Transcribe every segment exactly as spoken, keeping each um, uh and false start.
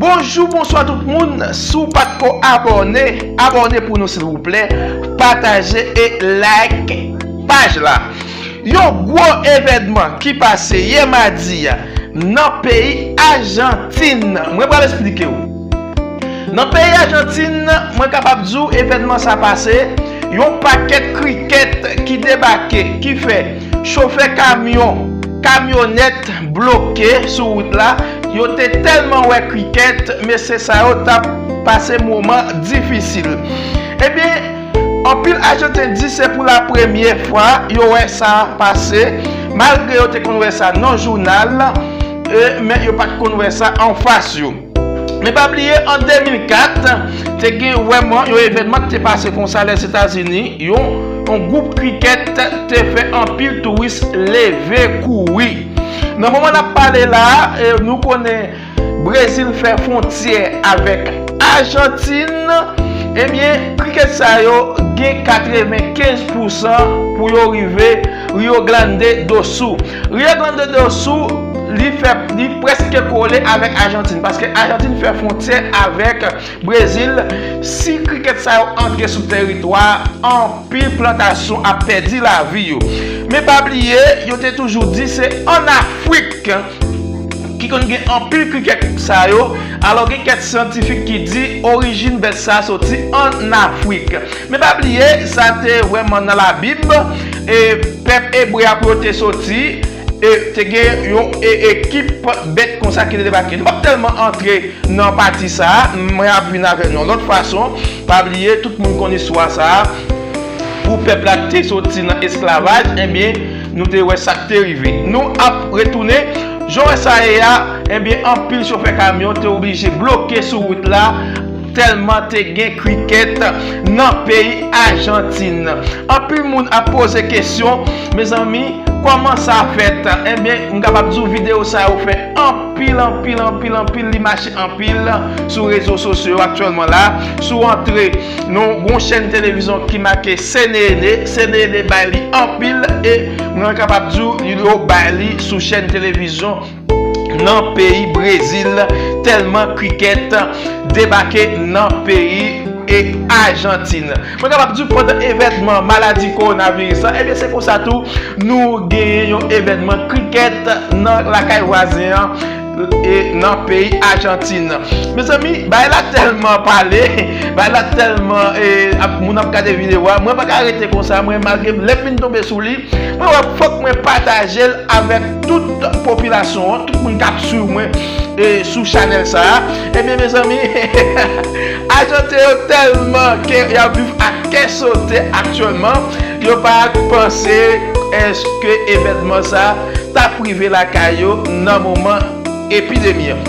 Bonjou, bonswa tout moun. Si w pa t ko abòne, abòne pou nou silvouplè. Pataje e like paj la. Yon gwo evènman ki pase yè madi a nan peyi Ajantin. Mwen pral esplike w. Nan peyi Ajantin, mwen kapab di w evènman sa pase, yon pakèt krikèt ki debake, ki fè chofè kamyon, kamyonèt bloke sou wout la. Yo te tèlman wè krikèt, mesye sa yo t ap pase moman difisil. Ebyen, anpil Ajanten di se pou la premyè fwa yo wè sa pase, malgre yo te konn wè sa nan jounal, e, men yo pa t konn wè sa anfas yo. Men pa bliye, an de mil kat, te gen vrèman yon evènman ki te pase konsa Lèzetazini, yon, yon gwoup krikèt te fè anpil touris leve kouri. Nan moman n ap pale la a, e, nou konnen Brezil fè fwontyè avèk Ajantin, ebyen, krikèt sa yo gen katrevenkenz pousan pou yo rive Rio Grande do Sul. Rio Grande do Sul, li fè, li prèske kole avèk Ajantin, paske Ajantin fè fwontyè avèk Brezil. Si krikèt sa yo antre sou tèritwa, anpil plantasyon ap pèdi lavi yo. Men pa bliye, yo te toujou di se ann Afrik ki konn gen anpil krikèt sa yo, alò gen kèk syantifik ki di orijin bèt sa soti ann Afrik. Men pa bliye, sa te vrèman nan Labib, e pèp ebre a pou yo te soti, e te gen yon e, ekip bèt konsa ki te debake. Nou p ap tèlman antre nan pati sa a, mwen ap vin avè nou yon lòt fason. Pa bliye, tout moun konn istwa sa a. Pou pèp la te soti nan esklavaj, ebyen, nou te wè sa k te rive. Nou ap retounen, jan w wè sa ye a, ebyen, anpil chofè kamyon te oblije bloke sou wout la, tèlman te gen krikèt nan peyi Ajantin. Anpil moun ap poze kesyon, mezanmi, kòman sa fèt? Ebyen, m kapab di w videyo sa yo fè anpil, anpil, anpil, anpil, li mache anpil sou rezo sosyo yo aktyèlman la. Si w antre nan yon chèn televizyon ki make C N N, C N N bay li anpil, e mwen kapab di w, yo bay li sou chèn televizyon nan peyi Brezil, tèlman krikèt debake nan peyi e Ajantin. Mwen kapab di w pandan evènman maladi kowonaviris la, ebyen, se konsa tou nou genyen yon evènman krikèt nan lakay vwazen an, e nan peyi Ajantin. Mezanmi, bagay la tèlman pale, bagay la tèlman, e, ap, moun ap gade videyo a, mwen pa ka rete konsa, mwen, malgre lè m vin tonbe sou li, mwen wè fòk mwen pataje l avèk tout popilasyon an, tout moun k ap swiv mwen, e, sou chanèl sa a. Ebyen, mezanmi, Ajanten yo tèlman ke y ap viv ak kè sote aktyèlman, yo pa panse èske evènman sa t ap rive lakay yo nan moman epidemi an.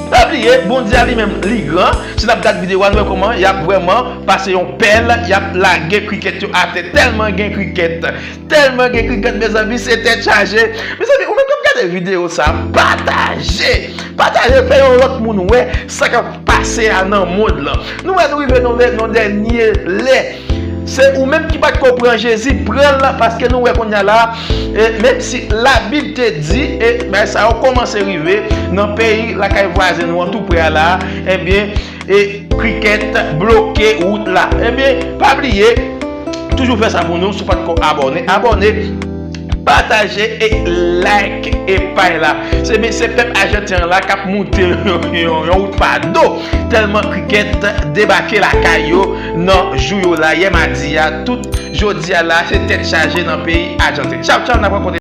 Pa bliye, Bondye a li menm, li gran. Si n ap gad videyo a, nou wè kòman y ap vrèman pase yon pèl, y ap lage krikèt yo atè. Tèlman gen krikèt, tèlman gen krikèt, mezanmi, se tèt chaje. Mezanmi, ou menm k ap gade videyo sa, pataje! Pataje, fè yon lòt moun wè sa k ap pase a nan mond lan. Nou wè nou rive nan lè, nan dènye lè. Se ou menm ki pa t ko pran Jezi, pran l, paske nou wè kounye a la, e, menm si Labib te di, e, bagay sa yo kòmanse rive nan peyi lakay vwazen nou an tou prè a la, ebyen, e, krikèt bloke wout la. Ebyen, pa bliye, toujou fè sa pou nou, si w pa t ko abòne, abòne, pataje e like e paj la. Se, men se pèp Ajanten an la k ap moute yon, yon, yon wout pa do. Tèlman krikèt debake lakay yo nan jou yo la, yè madi a, tout jodi a la, se tèt chaje nan peyi Ajanten. Tchaw, tchaw, n ap rankontre.